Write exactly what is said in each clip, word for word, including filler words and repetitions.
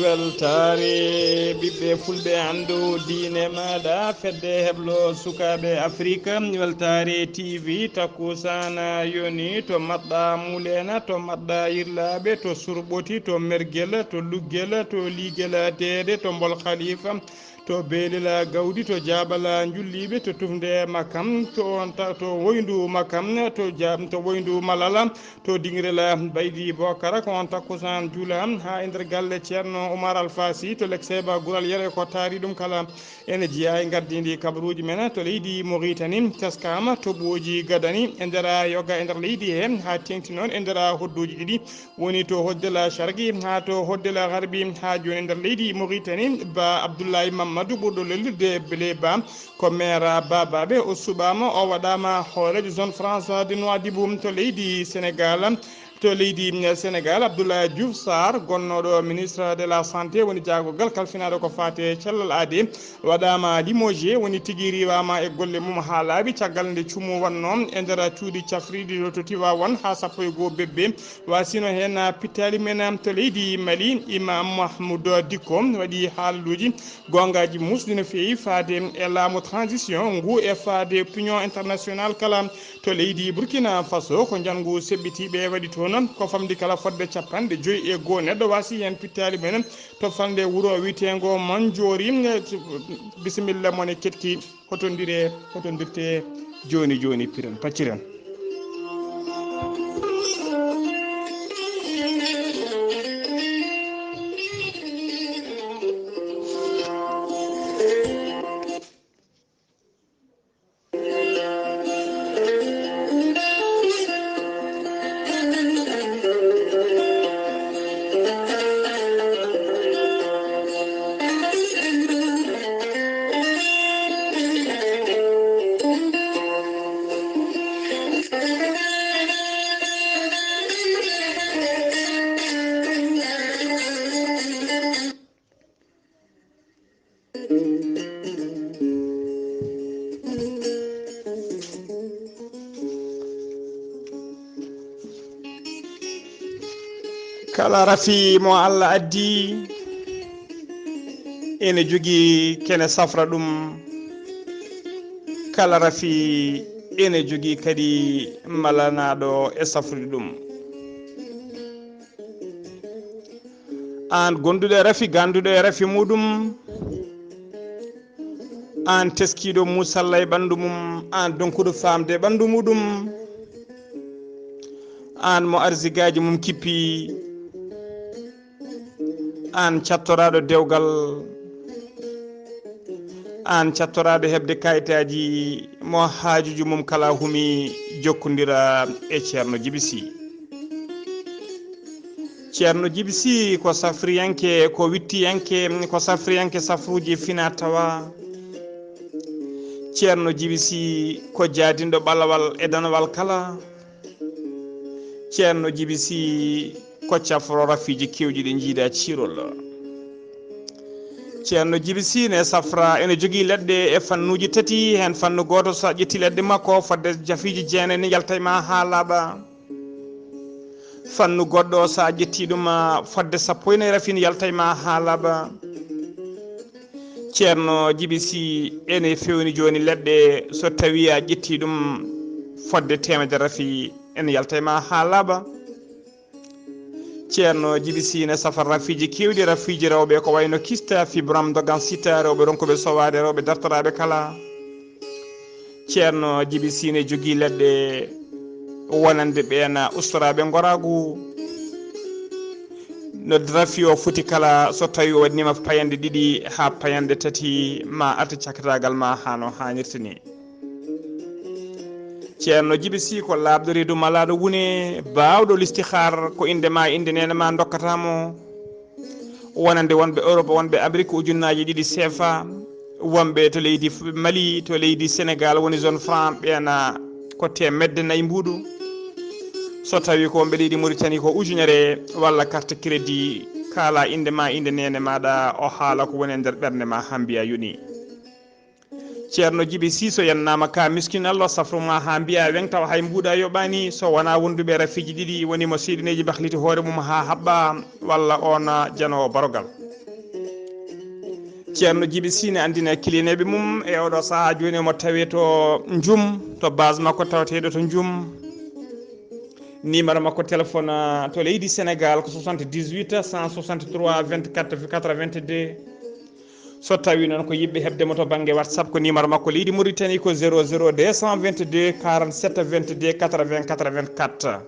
Weltaare ɓiɓɓe fulɓe, anndu diine maaɗa, fedde heblo sukaaɓe Afirika. Weltaare T V, takkusaan yoni to Maɗɗa Muleena, to Maɗɗa Yirlaaɓe, to Surɓoti, to Mergel, to Luggel, to Liigel Deede, to Mbol Khalifa, to Beelel Gawdi, to Jaabal Njulliiɓe, to Tufnde Makam, to on ta-, to Woyndu Makam, to Ja-, to Woyndu Malala, to Dingirel Baydi Bokara. Ko on takkusaan juula haa e nder galle Ceerno Umar Alfasi, to Lekseba Gural Yere, ko taari ɗum kala. Ene jeyaa e ngardiindi kabaruuji men to leydi Moritani, teskaama toɓooji gadani e nder yoga e nder leydi he, haa teeŋti noon e nder hodduuji ɗiɗi, woni to Hoddel Sharqi haa to Hoddel Gharbi. Haa jooni e nder leydi Moritani, Ba Abdoulaye Mamadou, ɓurɗo lelnude Bele Ba, ko maire Babaɓe. O suɓaama, o waɗaama hooreejo zone franche de Nouadhibou to leydi Sénégal. To leydi Sénégal, Abdoulaye Diouf Sarr, gonnooɗo ministre de la santé, woni jaagorgal kalfinaaɗo ko faati e cellal aadee, waɗaama limogé, woni tigi riiwaama e golle mum haa laaɓi, caggal nde cumu wonnoo e nder cuuɗi cafrirɗi ɗo to Tivaouane haa sappo e goo Bebbe. Wasino heen pittaali men to leydi Mali, Imam Mahmoud Dicko waɗi haalluuji goongaaji muusɗi no feewi faade e laamu transition ngu e faade pignon international kala. To leydi Burkina Faso, ko njanngu seɓɓitiiɓe waɗi toon, ko famɗi kala fodde capanɗe joyi e goo neɗɗo. Wasi heen pittaali men to falnde wuro wiyeteengo Manjoori. Bisimilla mon e keɗki, hotondire, hotondirte jooni jooni, piren pacciren. Kala rafi mo Allah addi ene jogii kene safra ɗum. Kala rafi ene jogii kadi malanaaɗo e safrude ɗum. Aan gonduɗo e rafi, ganduɗo e rafi muɗum, aan teskiiɗo musalla e ɓanndu mum, aan donkuɗo faamde e ɓanndu muɗum, aan mo arsigaaji mum kippi, aan cattoraaɗo dewgal, aan cattoraaɗo heɓde kayitaaji, mo haajuuji mum kala humi, jokkondira e Ceerno Jibi Si. Ceerno Jibi Si ko safriyanke, ko wittiyanke, ko safriyanke safruuji fina tawa. Ceerno Jibi Si ko jaadinɗo ɓalawal e danawal kala. Ceerno Jibi Si ko cafro rafiiji keewɗi ɗi njiida ciirol. Ceerno Jibi Si ne safra, ene jogii leɗɗe e fannuuji tati, heen fannu gooto, so a ƴetti leɗɗe makko, fodde jafiiji jeenay ne yalta e ma haa laaɓa. Fannu goɗɗo, so a ƴetti ɗum, fodde sappo e nayi rafi ne yalta e ma haa laaɓa. Ceerno Jibi Si ene fewni jooni leɗɗe, so tawi a ƴetti ɗum, fodde teemedere rafi ene yalta e ma haa laaɓa. Ceerno Jibi Si ne safra rafiiji keewɗi, rafiiji rewɓe ko wayno kista, fibrom, dogan sita, rewɓe ronkuɓe sowaade, rewɓe dartoraaɓe kala. Ceerno Jibi Si ne jogii leɗɗe wonande ɓeen ustoraaɓe ngoraagu. No rafi o foti kala, so tawi o waɗniima payanɗe ɗiɗi haa payanɗe tati, ma arta cakritaagal ma haa no haanirta ni. Ceerno Jibi Si ko laaɓɗo reedu malaaɗo wune, baawɗo listihaar, ko innde ma, innde neene ma ndokkata mo. Wonande wonɓe Europe, wonɓe Amérique, ujunnaaji ɗiɗi C F A, wonɓe to leydi F-, Mali, to leydi Sénégal, woni zone franc, ɓeena ko teemedde nayi mbuuɗu. So tawi ko wonɓe leydi Mauritanie, ko ujunere, walla carte crédit, kaala innde ma, innde neene maaɗa, o haala ko woni e nder ɓernde ma, haa mbiya yoni. Ceerno Jibi Si, so yannaama ka miskinal, o safru ma haa mbiya weŋ, tawa hay mbuuɗa yoɓaani, so wonaa wonduɓe rafiiji ɗiɗi, woni mo seyɗineeji bahliti hoore mum haa haɓɓa, walla oon janoowo barogal. Ceerno Jibi Sine anndina kilineeɓe mum e oɗo sahaa jooni, omo tawee to Njum, to base makko tawateeɗo to Njum. Numéro makko téléphone, ah, to leydi Sénégal ko soixante-dix-huit cent soixante-trois vingt-quatre quatre-vingt-deux. So tawi noon ko yiɗɓe heɓde mo to bannge WhatsApp, ko numéro makko leydi Mauritanie ko zéro zéro deux cent vingt-deux quarante-sept vingt-deux quatre-vingts quatre-vingt-quatre.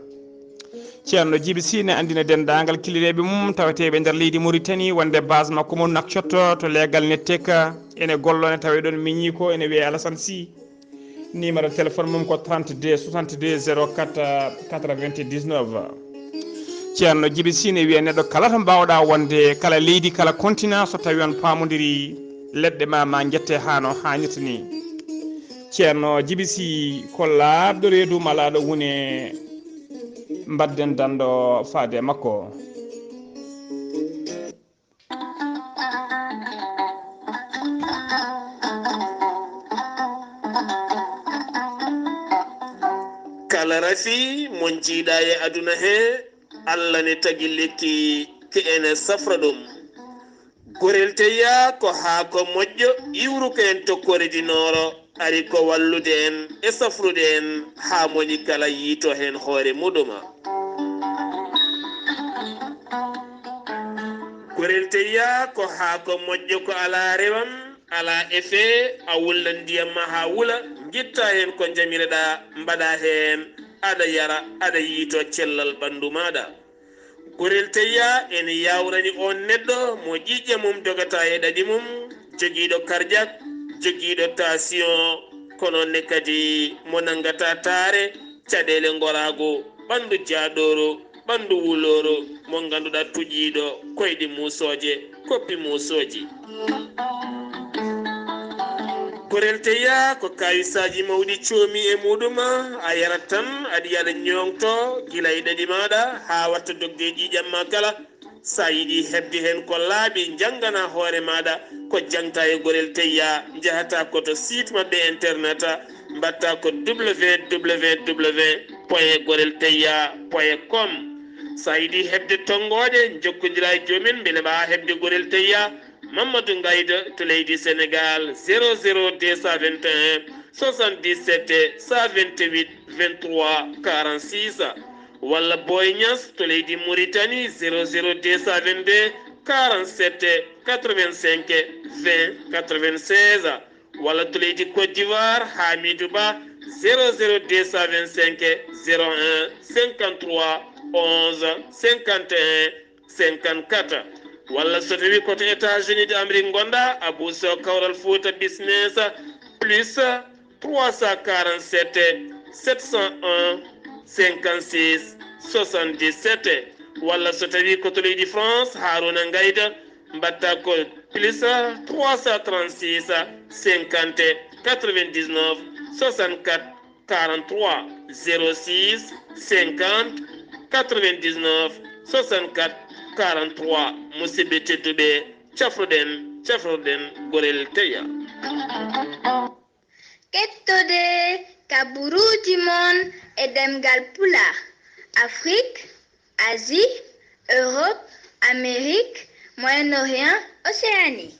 Ceerno Jibi Sine anndina denndaangal kilineeɓe mum tawateeɓe nder leydi Mauritanie wonde base makko mo Nouakchott to leegal Nettek ene gollo, ne tawee ɗoon miñii ko ene wiyee Alassane Sy. Numéro téléphone mum ko trente-deux soixante-deux zéro quatre quatre-vingt-dix-neuf. Ceerno Jibi Sine wiya neɗɗo kala to mbaawɗaa wonde, kala leydi, kala continent, so tawi on paamondiri, leɗɗe ma, ma njette haa no haanirta ni. Ceerno Jibi Sy ko laaɓɗo reedu malaaɗo wune, mbadden danndo faade e makko. Kala rafi mo njiiɗa e aduna he, Allah ne tagi lekki ki ene safra ɗum. Gorel teyya ko haako moƴƴo iwruko en to Kore di Nooro, ari ko wallude en e safrude en haa moni kala yiito heen hoore muɗuma. Gorel teyya ko haako moƴƴo ko alaa rewam, alaa effet, a wulnan ndiyam ma haa wula, ngitta heen ko njamireɗaa, mbaɗa heen, aɗa yara, aɗa yiito cellal ɓanndu maaɗa. Gorel teyya ene yawrani oon neɗɗo mo ƴiiƴe mum dogata e ɗaɗi mum, jogiiɗo karjak, jogiiɗo taasiyoŋ, ko noon ne kadi mo nanngata taare, caɗeele ngoraagu, ɓanndu jaaɗooru, ɓanndu wulooru, mo ngannduɗaa tuƴiiɗo koyɗi muusooje, koppi muusooji. Gorel teyya ko kawisaaji mawɗi coomi e muɗum, a yarat tan aɗa yiya aɗa ñooŋto gila e ɗaɗi maaɗa haa watta dogde e ƴiiƴam ma kala. So a yiɗi heɓde heen ko laaɓi, njanngana hoore maaɗa ko jaŋta e Gorel teyya, njahata ko to site maɓɓe internet, mbaɗta ko www point gorel teyya point com. So a yiɗi heɓde tonngooɗe, njokkondira e joom en mbele mbaawa heɓde Gorel teyya. Mamadou Ngaïda to leydi Sénégal, zéro zéro deux cent vingt et un soixante-dix-sept cent vingt-huit vingt-trois quarante-six, walla Boy Niass to leydi Mauritanie, zéro zéro deux cent vingt-deux quarante-sept quatre-vingt-cinq vingt quatre-vingt-seize, walla to leydi Côte d'Ivoire, Hamidou Ba, zéro zéro deux cent vingt-cinq zéro un cinquante-trois onze cinquante et un cinquante-quatre, walla so tawi ko to États-Unis d'Amérique ngonɗa, Abou Sow Kawral Fouta Business, plus trois cent quarante-sept sept cent un cinquante-six soixante-dix-sept, walla so tawi ko to leydi France, Harouna Ngaïda, mbaɗta ko plus trois cent trente-six cinquante quatre-vingt-dix-neuf soixante-quatre quarante-trois, zéro six cinquante quatre-vingt-dix-neuf soixante-quatre quarante-trois. Musidɓe tedduɓe, cafruɗen, cafruɗen Gorel teyya. Kettode kaburuuji mon e ɗemngal Pulaar, Afrik, Asie, Europe, Amérique, Moyen-Orient, Océanie.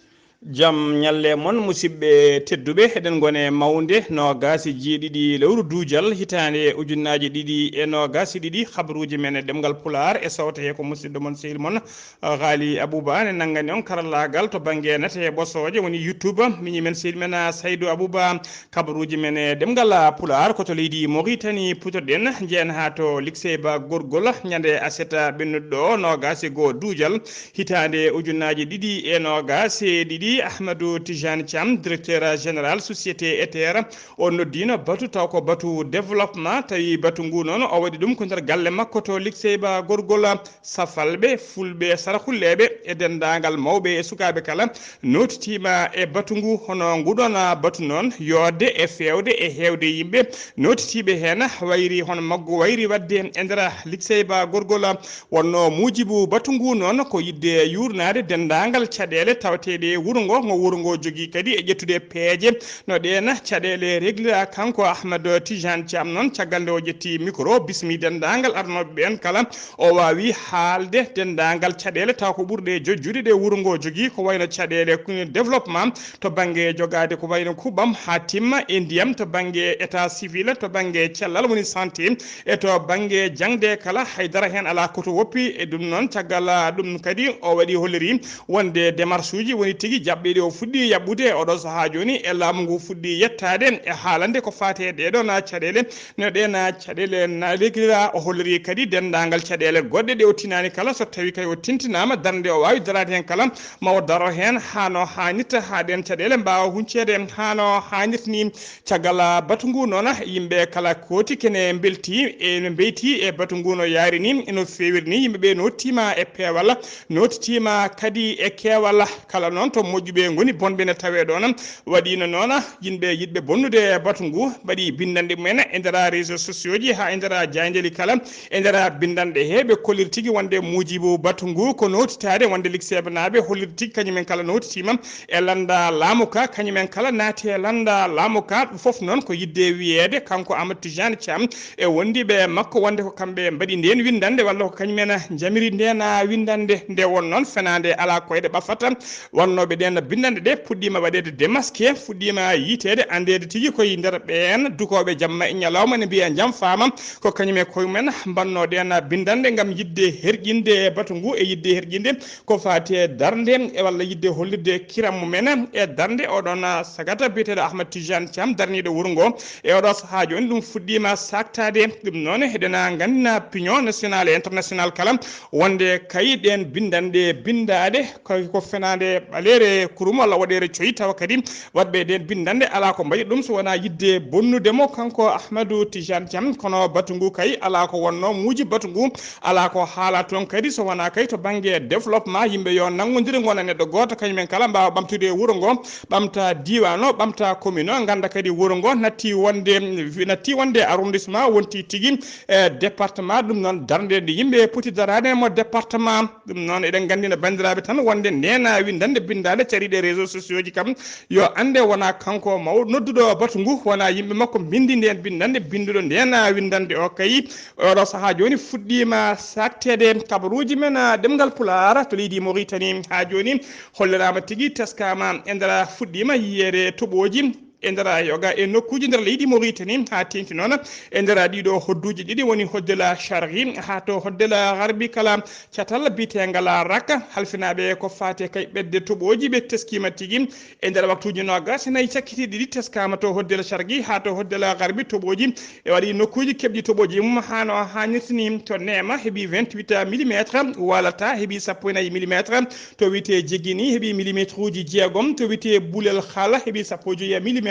Jam ñalle mon, musidɓe tedduɓe. Eɗen ngone mawnde noogaas e jeeɗiɗi lewru duujal hitaande ujunnaaji ɗiɗi e noogaas e ɗiɗi. Habaruuji men e ɗemngal Pulaar e sawte he ko musidɗo mon, sehil mon, Ghali Abouba ne nanngani on karallaagal to bannge nate e ɓosooje, woni YouTube. Miñi men, sehil men, Saydou Abouba. Kabaruuji men e ɗemngal Pulaar ko to leydi Mauritanie putoɗen, njeyen haa to Likseyba Gorgol, ñande aset ɓennuɗo ɗo, noogaas e goo duujal, hitaande ujunnaaji ɗiɗi e noogaas e ɗiɗi. Ahmadou Tijani Thiam, directeur général société Ether, o noddiino batu taw ko batu développement, tawi batu ngu noon o waɗi ɗum ko nder galle makko to Likseyba Gorgol. Safalɓe, fulɓe, saraxulleeɓe e denndaangal mawɓe e sukaaɓe kala nootitiima e batu ngu. Hono nguɗon batu noon, yooɗde e feewde e heewde yimɓe nootitiiɓe heen, wayri hono maggu wayri waɗde e nder Likseyba Gorgol. Wonnoo muujibu batu ngu noon ko yiɗde yuurnaade denndaangal caɗeele tawateeɗe e wuro ngo, ngo wuro ngo jogii kadi e ƴettude peeje no ɗeen caɗeele reglira. Kanko Ahmad Tijane Thiam noon, caggal nde o ƴetti micro, bismi denndaangal arnooɓe ɓeen kala, o waawi haalde denndaangal caɗeele taw ko ɓurɗe jojjude ɗe wuro ngo jogii, ko wayno caɗeele développement to bannge jogaade ko wayno kubam haa timma e ndiyam, to bannge état civil, to bannge cellal woni santé, e to bannge jaŋde kala, haydara heen alaa ko to woppi. E ɗum noon, caggal ɗum kadi o waɗi holliri wonde démarche uji woni tigi jaɓɓeɗi o fuɗɗi yaɓɓude e oɗo sahaa jooni, e laamu ngu fuɗɗi yettaade e haalande ko faati e ɗeɗo na caɗeele, no ɗe na caɗeele na legrira. O holliri kadi denndaangal caɗeele goɗɗe ɗe o tinaani kala, so tawi kay o tintinaama darnde o waawi daraade heen kala, ma o daro heen haa no haanirta, haa ɗeen caɗeele mbaawa huñceede haa no haanirta ni. Caggal batu ngu noon, yimɓe kala kooti kene mbelti e no mbeyti e batu ngu no yaari ni, no feewiri ni. Yimɓe ɓe nottiima e peewal, nottitiima kadi e keewal. Kala noon to moƴƴuɓe ngoni, bonɓe ne tawee ɗoon. Waɗiino noon yimɓe yiɗɓe bonnude batu ngu mbaɗi binndanɗe mumen e nder réseaux sociaux ji haa e nder jaayndeeli kala, e nder binndanɗe he ɓe kolliri tigi wonde muujibu batu ngu ko nottitaade wonde likseeɓe naaɓe holliri tigi kañumen kala nottitiima e lannda laamu ka, kañumen kala naati e lannda laamu ka. Ɗum fof noon ko yiɗde wiyeede kanko Amadou Tijane Thiam e wondiiɓe makko wonde ko kamɓe mbaɗi ndeen winndannde walla ko kañumen njamiri ndeen winndannde. Nde won noon fenaande alaa koyɗe ɓafata. Wonnooɓe ɗeen binndanɗe ɗe puɗɗiima waɗeede démasqué, fuɗɗiima yiyteede, anndeede tigi koye nder ɓeen dukooɓe jamma e ñalawma ne mbiya njamfaama. Ko kañum e koye mumen mbannoo ɗeen binndanɗe ngam yiɗde herƴinde batu ngu e yiɗde herƴinde ko faati e darnde e walla yiɗde hollirde kiram mumen e darnde oɗon sagata biyeteeɗo Ahmad Tijane Thiam darniiɗo wuro ngo e oɗo sahaa jooni. Ɗum fuɗɗiima saaktaade. Ɗum noon, eɗen nganndina opinion national e international kala wonde kay ɗeen binndanɗe binndaaɗe ko, ko fenaande ɓaleere kurum walla woɗeere coyi, tawa kadi waɗɓe ɗeen binndanɗe alaa ko mbaɗi ɗum so wonaa yiɗde bonnude mo kanko Ahmadou Tijane Thiam. Kono batu ngu kay alaa ko wonnoo muuji batu ngu, alaa ko haalaa toon kadi so wonaa kay to bannge développement, yimɓe yo nanngondir ngona neɗɗo gooto, kañumen kala mbaawa ɓamtude wuro ngo, ɓamta diiwaan o, ɓamta commune o, ngannda kadi wuro ngo natti wonde, natti wonde arrondissement, wonti tigi e département. Ɗum noon darnde nde yimɓe poti daraade mo département. Ɗum noon eɗen nganndina banndiraaɓe tan wonde ndeen winndannde binndaande cariiɗe réseaux sociaux ji kam yo annde wonaa kanko maw nodduɗo batu ngu, wonaa yimɓe makko mbinndi ndeen binndanɗe, binnduɗo ndeen winndannde o kay oɗo sahaa jooni fuɗɗiima saakteede. Kabaruuji men, ah, ɗemngal Pulaar to leydi Mauritanie haa jooni holliraama tigi, teskaama e nder fuɗɗiima yiyeede toɓooji e nder yoga e nokkuuji nder leydi Mauritanie, haa teeŋti noon e nder ɗiɗo hodduuji ɗiɗi woni hoddela Sharqi haa to hoddela Gharbi kala catal biyeteengal Rak. Halfinaaɓe ko faati kay ɓetde toɓooji ɓe teskiima tigi e nder waktuuji noogaas e nayi cakkitiiɗi ɗiɗi teskaama to hoddela Sharqi haa to hoddela Gharbi toɓooji e waɗi nokkuuji keɓɗi toɓooji mum haa no haanirta ni. To Neema heɓi vingt-huit millimétre, Walata heɓi sappo e nayi millimétre, to wiyetee Jegini heɓi millimétre uji jeegom, to wiyetee Bulel Xala heɓi sappo e joyi millimétre,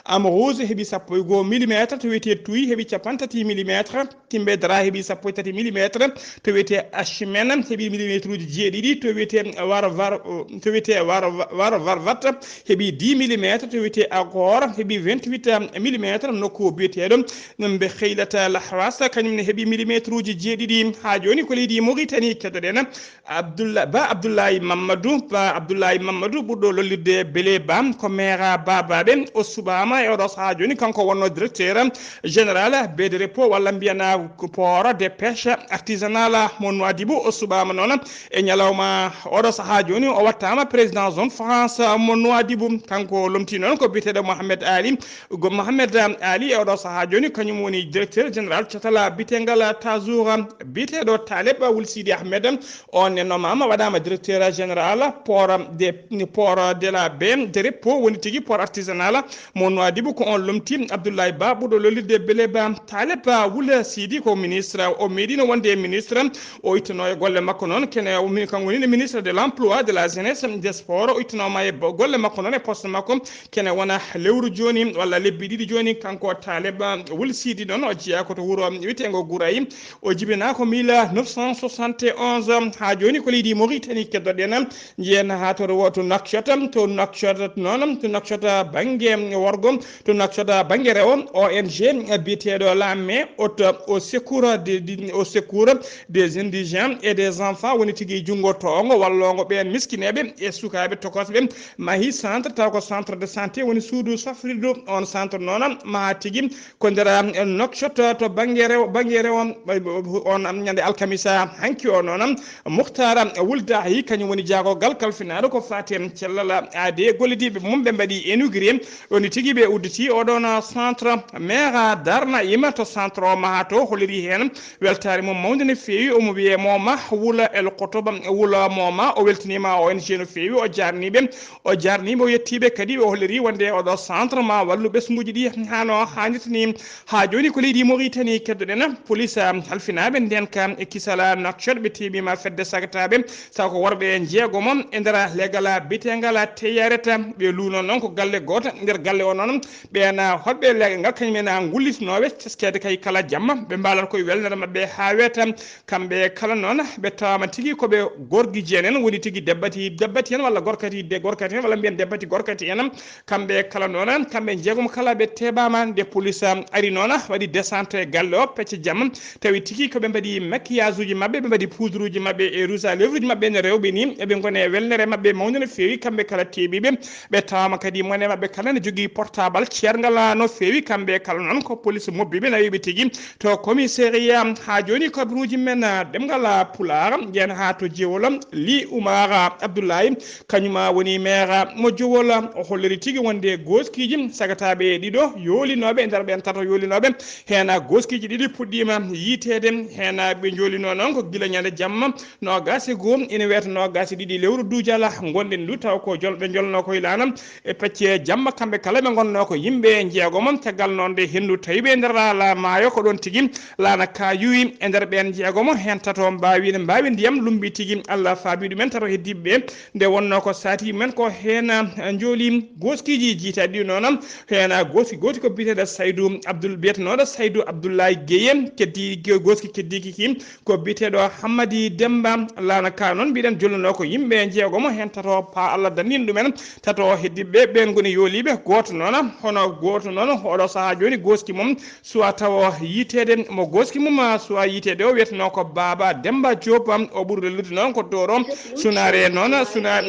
Amrouz heɓi sappo e goo millimétre, to wiyetee Tuy heɓi capanɗe tati millimétre, Timbe Dara heɓi sappo e tati millimétre, to wiyetee Achimen heɓi millimétre uji jeeɗiɗi, to wiyetee War War, to wiyetee War War Varvat heɓi dix millimétre, to wiyetee Agor heɓi vingt-huit millimétre, nokku biyeteeɗo Mbe Xeylata Lahwas kañum ne heɓi millimétre uji jeeɗiɗi. Haa jooni ko leydi Mauritanie keddoɗen Abdullah, Ba Abdoulaye Mamadou, Ba Abdoulaye Mamadou ɓurɗo lollirde Bele Ba, ko maire Babaɓe, o suɓaama e oɗo sahaa jooni, kanko wonno directeur général Baie des Dépôts walla mbiyana ko port de pêche artisanal mo Nouadhibou, o suɓaama noon e ñalawma oɗo sahaa jooni, o wattaama président zone franche mo Nouadhibou. Kanko lomti noon ko biyeteeɗo Mohamed Ali, Go Mohamed Ali e oɗo sahaa jooni, kañum woni directeur général catal biyetengal Tazour, biyeteeɗo Taleb Wul Sidi Ahmed, on ne nomaama, waɗaama directeur général port de, port de la baie de repos, woni tigi port artisanal mo Nouadhibou. Ko on lomti Abdoulaye Ba, ɓurɗo lollirde Bele Ba. Taleb Wul Sidi ko ministre, o meeɗino wonde e ministre, o ittanoo e golle makko noon, kene o mi-, kanko woni ministre de l'emploi, de la jeunesse, des sports, o ittanooma e bo-, golle makko noon e poste makko, kene wona lewru jooni walla lebbi ɗiɗi jooni, kanko Taleb Wul Sidi noon, o jeyaa ko to wuro wiyeteengo Gurayi. O jibinaa ko mille neuf cent soixante et onze. Haa jooni ko leydi Mauritanie keddoɗen. Njiyen haa to, to Nouakchott, to Nouakchott noon, to Nouakchott bannge worgo to Nouakchott bannge rewo, O N G biyeteeɗo L'Armée au secours des, au secours des indigents et des enfants woni tigi junngo toongo walloongo ɓeen miskineeɓe e sukaaɓe tokosɓe mahi centre, taw ko centre de santé woni suudu safrirdu. On centre noon maha tigi ko nder, eh, Nouakchott to bannge rewo, bannge rewo, eh, on ñande alkamisa hanki o noon. Mukhtar Wuldahi kañum woni jaagogal kalfinaaɗo ko faati e cellal aade, gollodiiɓe mum ɓe mbaɗi inauguré, woni tigi ɓe udditi oɗon centre. Maire Darna Ima to centre o maha to holliri heen weltaare mum mawnde no feewi. Omo wiyee Moma Wula El Kotoba Wula Moma, o weltiniima O N G no feewi, o jaarniiɓe, o jaarniiɓe, o yettiiɓe kadi, o holliri wonde oɗo centre ma wallu ɓesnguuji ɗi hano haanirta ni. Haa jooni ko leydi Mauritanie keddoɗen, police, halfinaaɓe ndenka e kisal Nouakchott ɓe teeɓiima fedde sagataaɓe, taw ko worɓe jeegomo e nder legal biyetegal Teyareta. Ɓe luuno noon ko galle gooto, nder galle o noon ɓeen hoɗɓe leegal ngal kañum en ngullitinooɓe teskeede kay kala jamma, ɓe mbaalata koye welnere maɓɓe haa weeta. Kamɓe kala noon ɓe tawaama tigi ko ɓe gorgi jeen en, woni tigi debbati debbati en walla gorkati de gorkati en walla mbiyen debbati gorkati en. Kamɓe kala noon, kamɓe jeegom kala ɓe teeɓaama. Nde police ari noon waɗi descente e galle o pecce jamma, tawi tigi ko ɓe mbaɗi maquillage uji maɓɓe, ɓe mbaɗi poudre uji maɓɓe e rouge à lèvres uji maɓɓe no rewɓe ni, eɓe ngoni e welnere maɓɓe mawnde no feewi. Kamɓe kala teeɓiiɓe, ɓe tawaama kadi mone maɓɓe kala ne jogii portable ceerngal no feewi. Kamɓe kala noon ko police mobbiɓe nawiɓe tigi to commissariat. Haa jooni kabaruuji men, ah, ɗemngal, ah, Pulaar, njeyen haa to Jiwol, Li Umar Abdullahi, kañum, ah, woni maire, ah, mo Jiwol, ah, o holliri tigi wonde gooskiiji sagataaɓe ɗiɗo yoolinooɓe e nder ɓeen tato yoolinooɓe, heen, ah, gooskiiji ɗiɗi puɗɗiima yiiteede, heen, ah, ɓe njoolinoo noon ko gila ñande jamma noogaas e goo, ina weeta noogaas e ɗiɗi lewru duujala ngonɗen ndu, taw ko jolɓe njolnoo koye laana e pecce jamma, kamɓe kala ɓe ngonnoo ko yimɓe jeegomo. Caggal noon nde henndu tawi ɓe e nder laala maayo, ko ɗoon tigi laana ka yuwi e nder ɓeen jeegomo, heen tato mbaawi, mbaawi ndiyam lumbi tigi, Allah faabi ɗumen, tato heddiiɓe ɓe nde wonnoo ko saati men ko heen, ah, njooli gooskiiji jiitaaɗi ɗi noon, heen, ah, gooski gooti ko biyeteeɗo Saydu Abdul, biyetenooɗo Saydu Abdullahi Gueye, keddi, gooski keddiiki ki ko biyeteeɗo Hammadi Demba. Laana ka noon mbiɗen jolluno ko yimɓe jeegomo, heen tato pa Allah danndin ɗumen, tato heddiiɓe ɓeen ngoni yooliiɓe. Gooto noon, hono gooto noon, oɗo sahaa jooni gooski mum suwa tawo yiiteede, mo gooski mum suwa yiiteede o wiyeteno ko Baaba Demba Diop, o ɓuri lellude noon ko Doro, sunaare noon, suna-,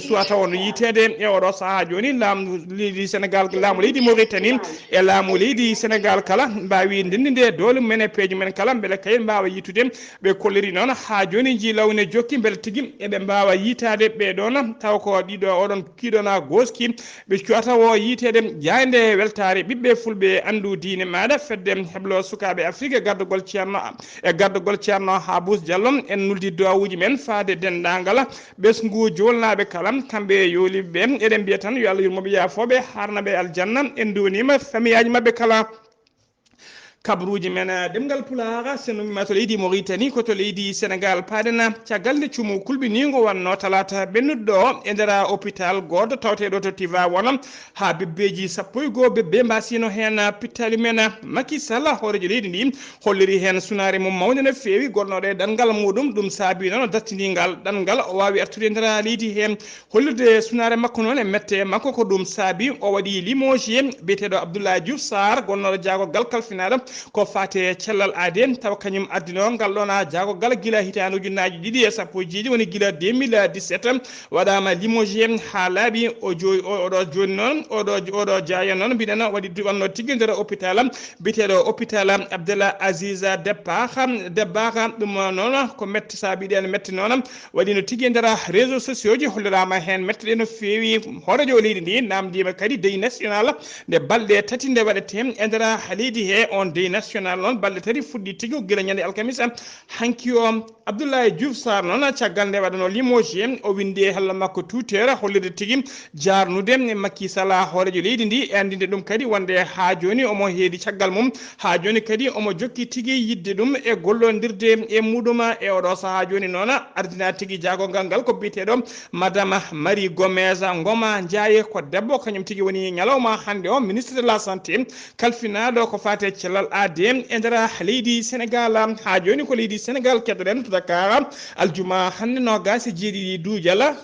suwa tawo no yiiteede e oɗo sahaa jooni. Laamu leydi Senegal, laamu leydi Mauritanie e laamu leydi Senegal kala mbaawi ndenndinde doole mumen e peeje mumen kala, mbele kay mbaawa yiitude. Ɓe kolliri noon haa jooni njii law ne jokki, mbele tigi eɓe mbaawa yiitaade ɓee ɗoon, taw ko ɗiɗo oɗon kiiɗoona gooski ɓe cuwata o yiiteede. Jaaynde weltaare ɓiɓɓe fulɓe anndu diine maaɗa, fedde heblo sukaaɓe Afrik e gardagol Ceerno, e gardagol Ceerno Habous Diallo, en nuldi duwawuuji men faade denndaangal ɓesngu joolnaaɓe kala, kamɓe e yooliiɓe ɓe. Eɗen mbiya tan yo Allah yurmo ɓe, yaafo ɓe, haarna ɓe aljanna. En nduwaniima famiyaaji maɓɓe kala. Kabaruuji men, eh, ɗemngal Pulaar, so nummiima to leydi Mauritanie, ko to leydi Senegal paaɗen. Caggal nde cuumu kulɓiniingo wannoo talaata ɓennuɗo ɗo e nder hôpital gooto tawteeɗo to Tivaouane, haa bebbeeji sappo e goo bebbe mbaasiino heen pittaali men. Macky Sall, hooreejo leydi ndi, holliri heen sunaare mum mawnde no feewi gonnooɗo e ɗanngal muuɗum. Ɗum saabii noon o dartini ngal ɗanngal, o waawi artude e nder leydi heen. Hollirde sunaare makko noon e mette makko, ko ɗum saabi o waɗi limogé biyeteeɗo Abdoulaye Diouf Sarr, gonnooɗo jaagorgal kalfinaaɗo ko faati e cellal aade, tawa kañum addinoo ngal ɗoon jaagorgal gila hitaande ujunnaaji ɗiɗi e sappo e jeeɗiɗi, woni gila deux mille dix-sept, waɗaama limogé haa laaɓi. O jo-, o, oɗo jooni noon, oɗo, oɗo jaayo noon, mbiɗen waɗi du-, wonnoo tigi nder hôpital biyeteeɗo hôpital Abdallah Aziz Dabakh, Dabakh, ɗum noon ko mette saabi ɗeen mette noon. Waɗi no tigi e nder réseaux sociaux ji, holliraama heen mettude no feewi. Hooreejo leydi ndi naamndiima kadi deuil national nde balɗe tati nde waɗetee e nder leydi he. On deuil national noon balɗe tati fuɗɗi tigi gila ñande alkamisa hanki o. Abdoulaye Diouf Sarr noon, caggal nde waɗanoo limogé, o winndi e hello makko Twitter hollirde tigi jaarnude Macky Sall, hooreejo leydi ndi, e anndinde ɗum kadi wonde haa jooni omo heedi caggal mum. Haa jooni kadi omo jokki tigi yiɗde ɗum e gollondirde e muuɗum e oɗo sahaa jooni noon. Ardinaa tigi jaagorgal ngal ko biyeteeɗo Madame Marie Gomez Ngoma Ndiaye, ko debbo, kañum tigi woni ñalawma hannde o ministre de la santé, kalfinaaɗo ko faati e cellal aade e nder leydi Senegal. Haa jooni ko leydi Senegal keddoɗen to Dakar, aljuma hannde noogaas e jeeɗiɗi duujal,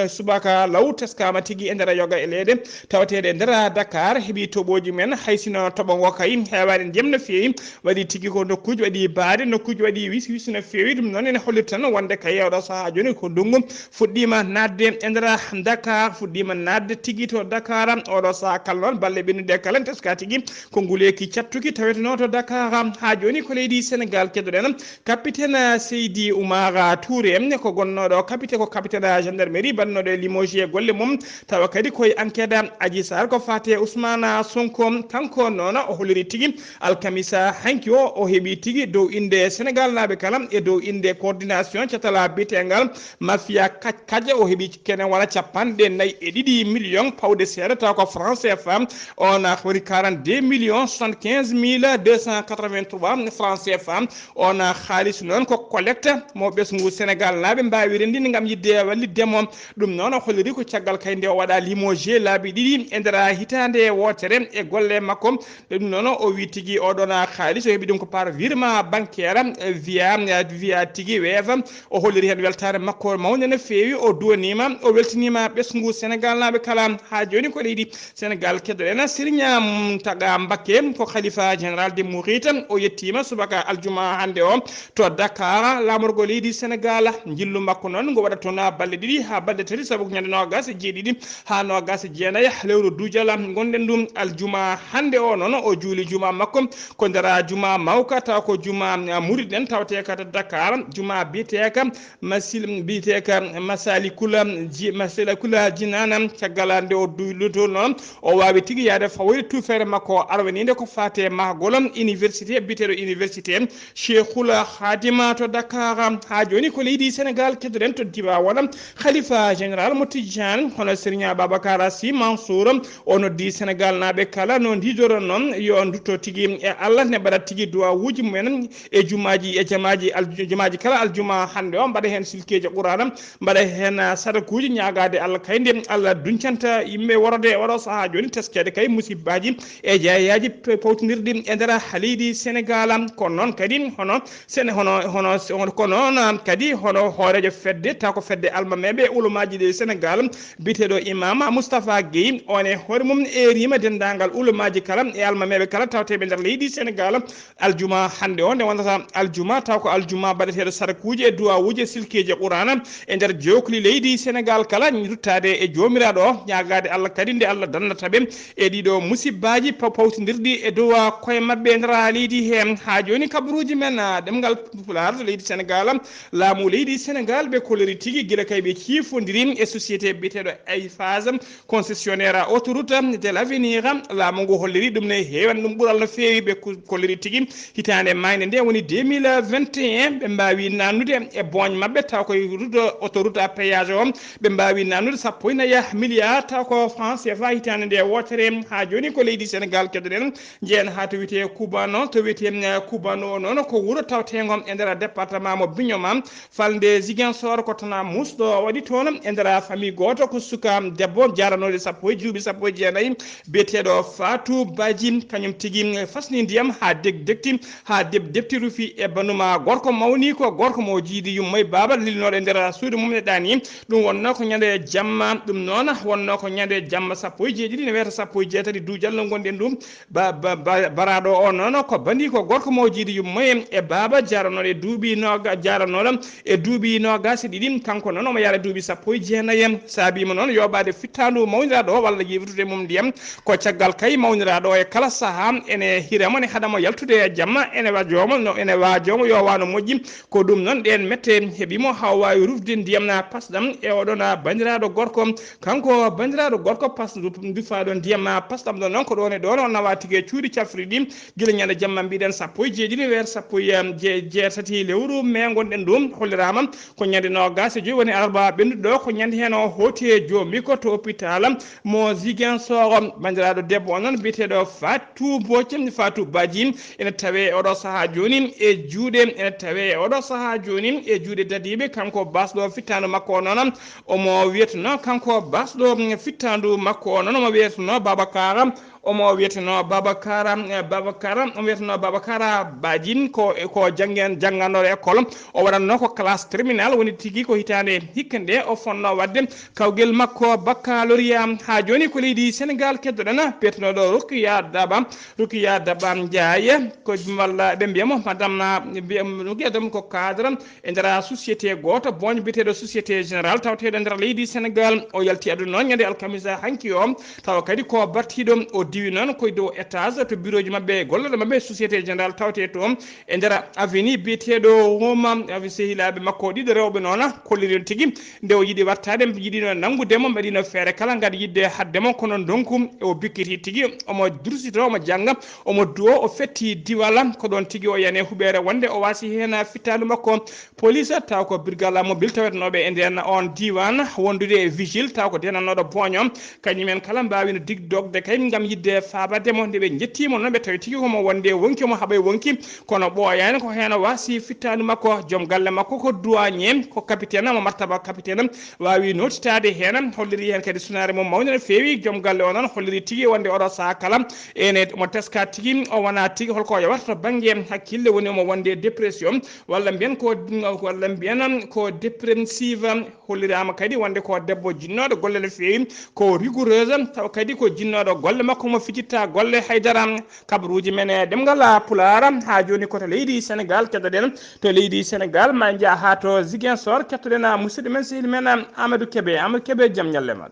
subaka law teskama tigi e nder yoga e leeɗe tawateeɗe e nder Dakar, heɓi toɓoji men, hay sino toɓo ngo kay heewaani ndiyam no feewi, waɗi tigi ko nokkuuji waɗi baade, nokkuuji waɗi wis wis no feewi. Ɗum noon ene holliri tan wonde kay oɗo sahaa jooni ko ndungu fuɗɗiima naatde e nder Dakar, fuɗɗiima naatde tigi to Dakar. Oɗo sahaa kala noon balle ɓennuɗe kala teska tigi ko nguleeki cattuki tawetenoo to Dakar. Haa jooni ko leydi Senegal keddoɗen capitaine Seydi Oumar Touré, ko gonnooɗo capitaine, ko capitaine gendarmerie, baɗnooɗo e limogé golle mum, tawa kadi koye enquête Adji Sarr ko faate Ousmane Sonko. Kanko noon o holliri tigi alkamisa hanki o, o heɓi tigi dow innde Senegal naaɓe kala e dow innde coordination catala biyetengal mafia kac kac, o heɓi kene wona capanɗe nayi e ɗiɗi million pawɗe seeɗa, taw ko franc C F A, on woni quarante-deux millions soixante-quinze mille deux cent quatre-vingt-trois franc C F A. On haalis noon ko collecte mo ɓesngu Senegal naaɓe mbaawi renndinde ngam yiɗde wallitde mo. Ɗum noon o holliri ko caggal kay nde o waɗa limogé laabi ɗiɗi e nder hitaande wootere e golle makko. Ɗum noon o wi tigi oɗon haalis o heɓi ɗum ko par virement bancaire, eh, via, eh, via tigi Wave. O holliri heen weltaare makko mawnde no feewi, o duwaniima, o weltiniima ɓesngu Senegal naaɓe kala. Haa jooni ko leydi Senegal keddoɗen Serigne Mountakha Mbacké, ko khalifa général des Mourides, o yettiima subaka aljuma hannde o to Dakar, laamorgo leydi Senegal. Njillu makko noon ngo waɗat toon balle ɗiɗi haa balle tati, sabu ko ñande noogaas e jeeɗiɗi haa noogaas e jeenayi lewru duujal ngonɗen ɗum. Aljuma hannde o noon o juuli juma makko ko nder juma mawka, taw ko juma murid en tawteeka to Dakar, juma biyeteeka Masil-, biyeteeka Masalikul Ji-, Masalikul Jinaan. Caggal nde o duylotoo noon, o waawi tigi yahde fawoyde tuufeere makko arwaniinde ko faate mahgol université biyeteeɗo université Cheikhul Khadim to Dakar. Haa jooni ko leydi Senegal keddoɗen to Tivaouane. Khalifa général mo Tijaan, hono Serigne Babacar Sy Mansour, o noddi Senegal naaɓe kala no ndiidoron noon yo ndutto tigi e Allah, ne mbaɗa tigi duwawuuji mumen e jumaaji, e jamaaji, al-, jumaaji kala aljuma hannde o, mbaɗa heen silkeeji Qur'aana, mbaɗa heen, ah, sadakuuji, ñaagaade Allah kay nde Allah duncanta yimɓe worode e oɗo sahaa jooni, teskeede kay musibbaaji e jeyaaji pe-, pawtindirɗi e nder leydi Senegal. Kono noon kadi hono Sene-, hono, hono, hono, ko noon kadi hono hooreejo fedde, taw ko fedde almameeɓe e ulamaaji ɗe Senegal, biyeteeɗo Imam Moustapha Guèye, on e hoore mum eeriima denndaangal ulamaaji kala e almameeɓe kala tawteeɓe nder leydi Senegal, aljuma hannde o, nde wonata aljuma, taw ko aljuma baɗeteeɗo sadakuuji e duwawuuji e silkeeji Qur'aana e nder jookli leydi Senegal kala, ruttaade e Joomiraaɗo o, ñaagaade Allah kadi nde Allah dannata ɓe e ɗiɗo musibbaaji pa-, pawtindirɗi e dow koye maɓɓe e nder leydi he. Haa jooni kabaruuji men, ah, ɗemngal Pulaar to leydi Senegal, laamu leydi Senegal ɓe kolliri tigi gila kay ɓe ciifondiri e société biyeteeɗo Eiffage, concessionnaire autoroute de l'avenir. Laamu ngu holliri ɗum ne heewan ɗum ɓural no feewi. Ɓe ku-, kolliri tigi hitaande maayde nde woni deux mille vingt et un, ɓe mbaawi naannude e booñ maɓɓe, taw koye route, autoroute à péage o, ɓe mbaawi naannude sappo e nayi milliard, taw ko franc C F A hitaande nde wootere. Haa jooni ko leydi Senegal keddoɗen, njehen haa to wiyetee Kubano, to wiyetee, eh, Kubano noon ko wuro tawteengo e nder département mo Bignona, falnde Ziguinchor, ko tana muusɗo waɗi toon e nder famille gooto, ko suka debbo jaaranooɗo sappo e, duuɓi sappo e jeenayi, biyeteeɗo Fatou Badji, kañum tigi fasni ndiyam haa deg-, degti, haa deb-, debti rufi e banuma gorko mawni ko gorko mo jiidi yumma e baaba lilnooɗo e nder suudu mum e ɗaani. Ɗum wonnoo ko ñande jamma, ɗum noon wonnoo ko ñande jamma sappo e jeeɗiɗi ne wiyata sappo e jeetati duujal no ngonɗen ɗum. Ba-, ba-, ba-, baraaɗo o noon ko bandi ko gorko mo jiidi yumma e, e baaba jaaranooɗo e duuɓi nooga-, jaaranooɗo e duuɓi noogaas e ɗiɗi. Kanko noon omo yara duuɓi sappo e jeenayi. Saabiima noon yooɓaade fittaandu mawniraaɗo o walla yiiwtude mum ndiyam. Ko caggal kay mawniraaɗo o e kala sahaa ene hiramo ne haɗamo yaltude e jamma, ene waajoomo no, ene waajoomo yo waano moƴƴi. Ko ɗum noon ɗeen mette heɓi mo haa o waawi rufde ndiyam na pasɗam e oɗon na banndiraaɗo gorko. Kanko banndiraaɗo gorko pas-, dufaaɗo ndiyam na pasɗam ɗo noon ko ɗoon e ɗoon o nawa tigi e cuuɗi cafriɗi. Gila ñande jamma mbiɗen sappo e jeeɗiɗi weer sappo e je-, jeetati lewru mee ngonɗen ɗum, holliraama ko ñande noogaas e joy woni alarba ɓennuɗo ɗo, ko ñande heen o hooti e joomi ko to hôpital mo Ziguinchor. Banndiraaɗo debbo o noon biyeteeɗo Fatou Mbodj, Fatou Badji, ene tawe e oɗo sahaa jooni e juuɗe, ene tawe e oɗo sahaa jooni e juuɗe dadiiɓe. Kanko basɗo fittaandu makko o noon, omo wiyeteno, kanko basɗo fittaandu makko o noon, omo wiyeteno Babacar Omo wiyeteno Babakara, eh, Babakara, omo wiyeteno Babakara Bajin, ko, ko janngen-, jannganɗo école. O waɗatno ko classe terminale, woni tigi ko hitaande hikka nde o fonno waɗde kawgel makko baccalauréat. Haa jooni ko leydi Senegal keddoɗen, biyeteɗo Rukiya Daba, Rukiya Daba Ndiaye, ko walla ɓe mbiya mo madame, mbiya, mbiya ɗum ko cadre e nder société gooto, booñ biyeteeɗo Société Générale, tawateeɗo e nder leydi Senegal. O yalti aduna noon ñande alkamisa hanki o, tawa kadi ko battiiɗo. O diwi noon koye dow étage to bureau ji maɓɓe, golloɗo maɓɓe Société Générale tawetee toon e nder avenue biyeteeɗo Homa, avenue sehilaaɓe makko ɗiɗo rewɓe noon kolliri on tigi nde o yiɗi wartaade, yiɗino nanngude mo, mbaɗino feere kala ngam yiɗde haɗde mo, kono ndonku o bikkiti tigi, omo dursito, omo jannga, omo duwo, o fetti diwala, ko ɗoon tigi o yani e huɓeere wonde o waasi heen fittaandu makko. Police, taw ko birgala mobile tawetnooɓe e ndeen oon diiwaan, wondude e vigile, taw ko denanooɗo booño, kañum en kala mbaawino dig-, dogde kay ngam yiɗde faabade mo. Nde ɓe njettii mo noon, ɓe tawi tigi ko mo wonde wonki, omo haɓa e wonki, kono ɓooyaani ko heen o waasi fittaandu makko. Joom galle makko ko douanier, ko capitaine, omo martaba capitaine, waawi nootitaade heen, holliri heen kadi sunaare mum mawnde no feewi. Joom galle o noon holliri tigi wonde oɗo sahaa kala ene omo teska tigi, o wona tigi holko o yawata to bannge hakkille, woni omo wonde dépression, walla mbiyen ko, walla mbiyen ko dépressive. Holliraama kadi wonde ko debbo jinnooɗo golle no feewi, ko rigoureuse, taw kadi ko jinnooɗo golle makko mo fijirta golle haydara. Kabaruuji men e ɗemngal Pulaar, haa jooni ko to leydi Senegal keddoɗen. To leydi Senegal, ma en njah haa to Ziguinchor, kettoɗen musidɗo men, sehil men Amadou Kébé. Amadou Kébé, jam ñalle ma.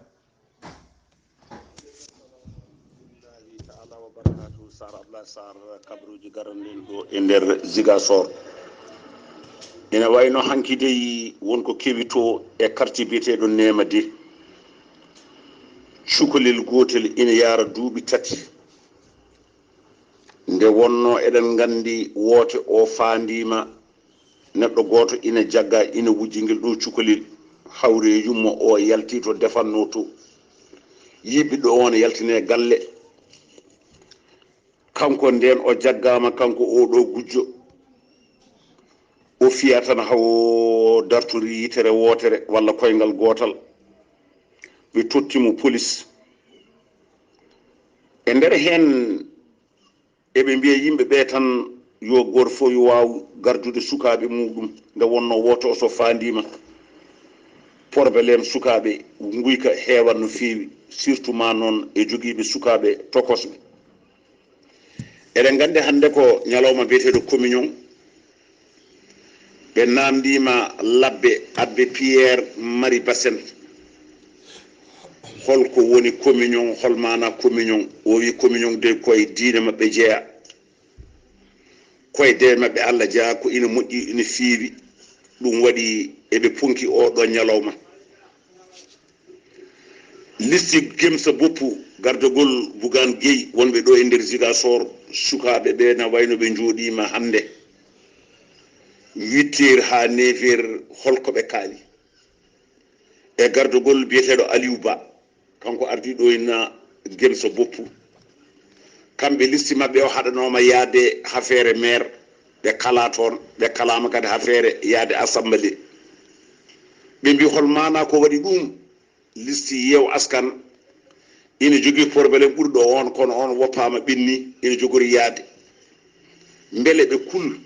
Rahmatullahi taala wa barakatuhu. Sar Abdoulaye Sar, kabaruuji garanɗen ɗo e nder Ziguinchor. Ina wayno hanki dey won ko kewi to e quartier biyeteeɗo Neema de. Cukalel gootel ina yaara duuɓi tati. Nde wonno eɗen nganndi woote o faandiima neɗɗo gooto ina jagga, ina wujji ngel ɗo cukalel, hawri e yumma o yalti to defanno to. Yi ɓiɗɗo o ne yaltine galle. Kanko nden o jaggaama, kanko o ɗo gujjo. O fiya tan hawo dartori yitere wootere walla koyngal gootal. Ɓe totti mo police. E nder heen, eɓe mbiya yimɓe ɓe tan yo gooto fof yo waaw gardude sukaaɓe muɗum. Nde wonno wooto o so faandiima, probléme sukaaɓe nguyka heewat no feewi, surtout ma noon e jogiiɓe sukaaɓe tokosɓe. Eɗen nganndi hannde ko ñalawma biyeteeɗo communion. Ɓe naamndiima labbe, abbe Pierre Marie Bassène, holko woni communion, hol maana communion? O wi communion de koye diine maɓɓe jeya, koye de maɓɓe Allah jeya, ko ina moƴƴi, ina feewi. Ɗum waɗi eɓe ponki oo ɗoo ñalawma. Listi Gemsa Boppu, gardagol Bougane Gueye, wonɓe ɗo e nder Ziguinchor, sukaaɓe ɓe na wayno ɓe njooɗiima hannde. Huit heures haa neuf heures, holko ɓe kaali? E gardagol biyeteeɗo Aliou Ba, kanko ardiiɗo ina Gemsa Boppu. Kamɓe listi maɓɓe o haɗanooma yaade hafeere maire, ɓe kala toon, ɓe kalaama kadi hafeere yaade assemblée. Ɓe mbi hol maana ko waɗi ɗum? Listi Yeew Askan ina jogii probléme ɓurɗo oon, kono oon woppaama, ɓenni, ina jogori yahde. Mbele ɓe kul,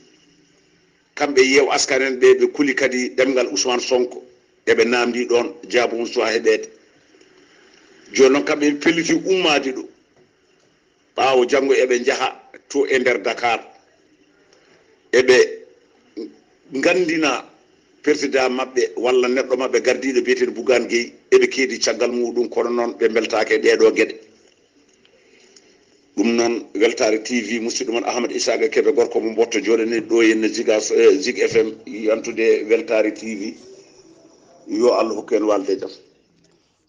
kamɓe Yeew Askan en ɓe, ɓe kuli kadi ɗemngal Ousmane Sonko, eɓe naamndi ɗoon, jaabu mum suwaa heɓeede. Jooni noon, kamɓe ɓe pelliti ummaade ɗo. Ɓaawo janngo eɓe njaha to e nder Dakar, eɓe nganndina persidaa maɓɓe walla neɗɗo maɓɓe gardiiɗo biyeteeɗo Bougane Gueye, eɓe keedi caggal muɗum, kono noon ɓe mbeltaaki e ɗeeɗoo geɗe. Ɗum noon, Weltaare T V, musidɗo mon Ahmad Isaaqa Kebe, gorko mo Mboɗto, jooɗanii ɗo henne Ziga, eh, Zig F M, yantude Weltaare T V. Yo Allah hokku en walde jam.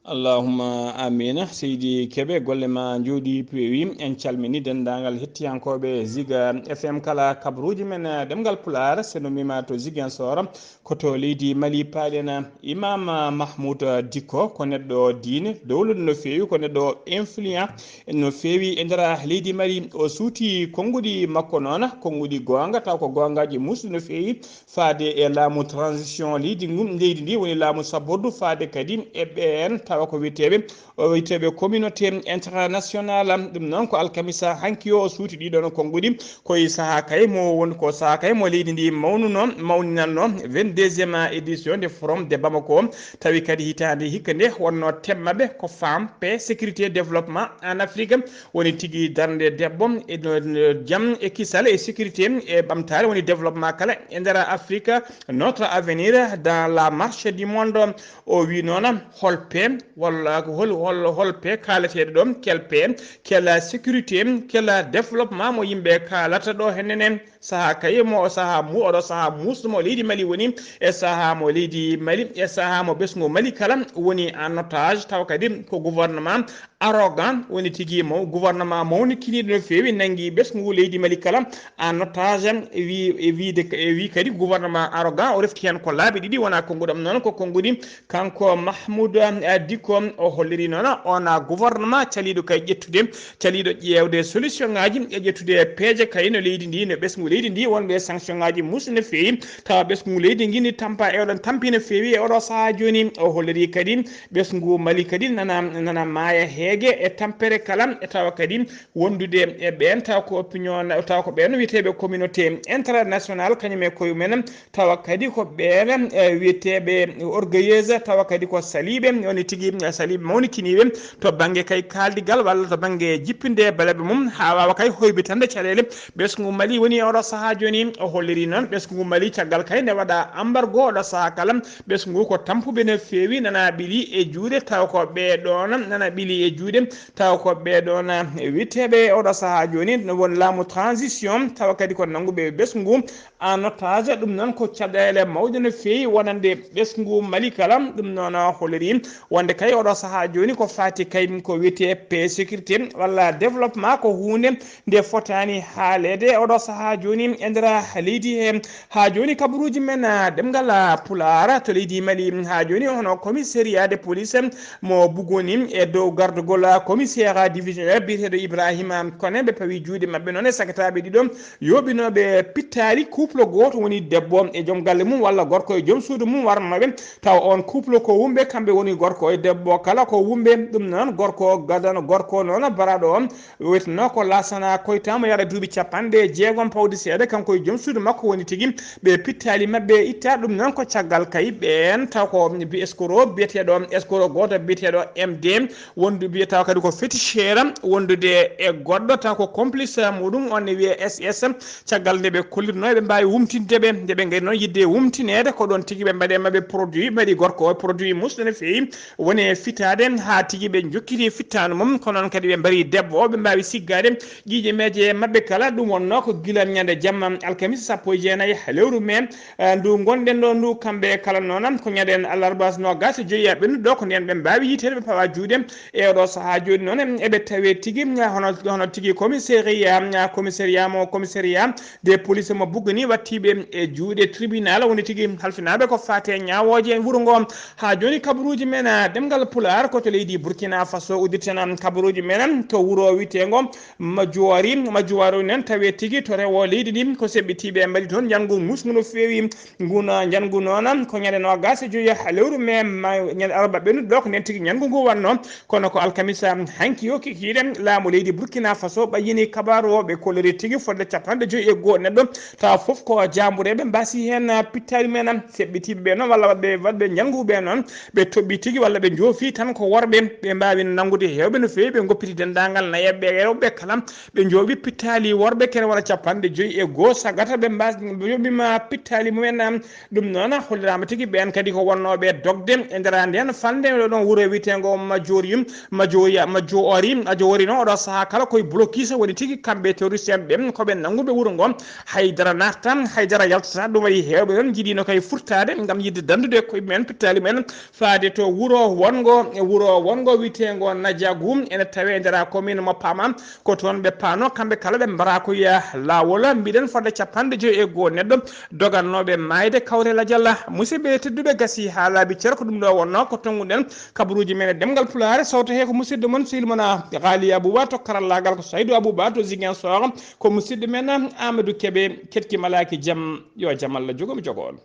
Allahumma amina. Seydi Kebe, golle ma njooɗi peewi. En calmini denndaangal hettiyankooɓe Ziga F M kala, kabaruuji men, eh, ɗemngal Pulaar, so no mima to Ziguinchor, ko to leydi Mali paaɗen. Imam Mahmoud Dikko ko neɗɗo diine, dowluɗo no feewi, ko neɗɗo influent no feewi e nder leydi Mali. O suuti konnguɗi makko noon, konnguɗi goonga, taw ko goongaaji muusɗi no feewi, faade e laamu transition leydi ngu, leydi ndi woni laamu sabbordu, faade kadi e ɓeen tawa ko wiyeteeɓe o wiyteeɓe communauté international. Ɗum noon ko alkamisa hanki o, o suuti ɗiɗo no konnguɗi. Ko e sahaa kay mo woni, ko sahaa kay mo leydi ndi mawnuno, mawninanno vingt-deuxième édition de Forum de Bamako. Tawi kadi hitaande hikka nde wonno thème maɓɓe ko Femme, Paix, Sécurité, Développement en Afrique. Woni tigi darnde debbo e no, no jam e kisal e sécurité e ɓamtaare woni développement kala e nder Afrique, notre avenir dans la marche du monde. O wi noon, hol paix, walla ko hol, hol, hol paix kaalateeɗo ɗo, quelle paix, quelle sécurité, quelle développement mo yimɓe kaalata ɗo hennene? Sahaa kay mo, sahaa mu-, oɗo sahaa muusɗo mo leydi Mali woni, e sahaa mo leydi Mali, e sahaa mo ɓesngu Mali kala woni en otage, tawa kadi ko gouvernement arrogant woni tigi mo, gouvernement mawnikiniiɗo no feewi, nanngi ɓesngu leydi Mali kala en otage, e wi, e wiide, e wi kadi gouvernement arrogant, o refti heen ko laabi ɗiɗi, wona konnguɗam noon, ko konnguɗi. Kanko Mahmoud, eh, Dicko, o holliri noon on gouvernement caliiɗo kay ƴettude, caliiɗo ƴeewde solution ngaji e ƴettude peeje kay no leydi ndi, no ɓesngu leydi ndi, wonɓe sanction ngaji muusɗi no feewi, tawa ɓesngu leydi ndi ni tampa e oɗon tampi no feewi e oɗo sahaa jooni. O holliri kadi ɓesngu Mali kadi nana, nana maaya heege e tampere kala, e tawa kadi wondude e ɓeen taw ko opinion, taw ko ɓeen wiyeteeɓe communauté international, kañum e koye mumen, tawa kadi ko ɓeen, eh, wiyeteeɓe orgueilleuse, tawa kadi ko saliiɓe, woni tigi, eh, saliiɓe mawnikiniiɓe to bannge kay kaaldigal walla to bannge jippinde balaɓe mum, haa waawa kay hoybitande caɗeele. Ɓesngu Mali woni e oɗo sahaa jooni, o holliri noon ɓesngu Mali caggal kay nde waɗa embargo oɗo sahaa kala, ɓesngu ko tampuɓe no feewi, nana ɓili e juuɗe, taw ko ɓee ɗoon nana ɓili e juuɗe, taw ko ɓee ɗoon, eh, wiyeteeɓe oɗo sahaa jooni no won laamu transition, tawa kadi ko nannguɓe ɓesngu en otage. Ɗum noon ko caɗeele mawɗe no feewi wonande ɓesngu Mali kala. Ɗum noon holliri wonde kay oɗo sahaa jooni ko faati kay ko wiyetee paix, sécurité walla développement ko huunde nde fotaani haaleede oɗo sahaa jooni e nder leydi he. Haa jooni kabaruuji men, ah, ɗemngal, ah, Pulaar to leydi Mali. Haa jooni hono commissariat de police mo Bugoni e dow gardagol, ah, commissaire divisionnaire biyeteeɗo Ibrahima Kone, ɓe pawi juuɗe maɓɓe noon e sakataaɓe ɗiɗo yooɓinooɓe pittaali. Couple gooto woni debbo e joom galle mum walla gorko e joom suudu mum warnooɓe. Tawa on couple ko wumɓe, kamɓe woni gorko e debbo kala ko wumɓe. Ɗum noon gorko gadano, gorko noon baraɗo on wiyeteno ko Laasana Koyta mo yahata duuɓi capanɗe jeegom pawdi seeɗa, kanko e joom suudu makko woni tigi ɓe pittaali maɓɓe itta. Ɗum noon ko caggal kay ɓeen taw ko bi-, escroc biyeteeɗo, escroc gooto biyeteeɗo M D, wondu biyata kadi ko féticheur, wondude e goɗɗo taw ko complice muɗum, on ne wiyee S S. Caggal nde ɓe kollirno eɓe mbaawi wumtinde ɓe, nde ɓe ngari noon yiɗde wumtineede, ko ɗoon tigi ɓe mbaɗi e maɓɓe produit, mbaɗi gorko o produit muusɗo no feewi, woni e fitaade haa tigi ɓe njokkiti fittaandu mum, ko noon kadi ɓe mbari debbo o, ɓe mbaawi siggaade ƴiiƴe meeje maɓɓe kala. Ɗum wonnoo ko gila ñande jamma alkamisa sappo e jeenayi lewru mee, eh, ndu ngonɗen ɗo ndu, kamɓe kala noon ko ñande alarba noogaas e joyi ɓennuɗo ɗo, ko ndeen ɓe mbaawi yiiteede, ɓe pawa juuɗe. E oɗo sahaa jooni noon, eɓe tawe tigi, hono, hono tigi commissariat, commissariat mo, commissariat de police mo Buguni wattiiɓe e juuɗe tribunal, woni tigi halfinaaɓe ko faate ñaawooje e wuro ngo. Haa jooni kabaruuji men, ah, ɗemngal Pulaar ko to leydi Burkina Faso udditan kabaruuji men to wuro wiyeteengo Majuwaari. Majuwaari noon tawe tigi to rewo leydi ndi ko seɓɓitiiɓe mbaɗi toon njanngu muusngu no feewi. Ngun, ah, njanngu noon ko ñande noogaas e joyi lewru mee, ma-, ñande alarba ɓennuɗo ɗo ko ndeen tigi njanngu ngu wonnoo. Kono ko alkamisa hanki o kikiiɗe, laamu leydi Burkina Faso ɓayyini kabaaru o, ɓe kolliri tigi fodde capanɗe joyi e goo neɗɗo, tawa fof ko jaambureeɓe mbaasi heen pittaali men. Seɓɓitiiɓe ɓe noon walla waɗɓe, waɗɓe njanngu ɓe noon, ɓe toɓɓi tigi walla ɓe njoofi tan ko worɓe, ɓe mbaawi nanngude heewɓe no feewi, ɓe ngoppiti denndaangal nayeeɓe e rewɓe kala, ɓe njooɓi pittaali worɓe kene wona capanɗe joyi e goo sagata, ɓe mbaas-, ɓe njooɓima pittaali mumen. Ɗum noon holliraama tigi ɓeen kadi ko wonnooɓe dogde e nder ndeen falnde ɗo ɗon wuro wiyeteengo Majori, Majoya, Majoori, Majoori noon oɗo sahaa kala koye blocus woni tigi kamɓe terroriste en ɓe, ko ɓe nannguɓe wuro ngo. Haydara naatata, haydara yaltata, ɗum waɗi heewɓe noon njiɗino kay furtaade ngam yiɗde danndude koye men, pittaali men, faade to wuro wonngo, wuro wonngo wiyeteengo Najagu, ene tawee e nder commune mo Pama. Ko toon ɓe paanoo, kamɓe kala ɓe mbaraa ko wiya laawol. Mbiɗen fodde capanɗe joyi e goo neɗɗo dogannooɓe maayde kawre lajal. Musidɓe tedduɓe, gasi haa laabi cer, ko ɗum ɗo wonnoo ko tonnguɗen kabaruuji men e ɗemngal Pulaar. Sowto hee ko musidɗo mon, sehil mon, a, Ghali Abouba, to karallaagal ko Saydou Abouba to Ziguinchor. Ko musidɗo men Amadou Kébé, keɗki malaaki jam, yo jam Allah jogo mi jogo on.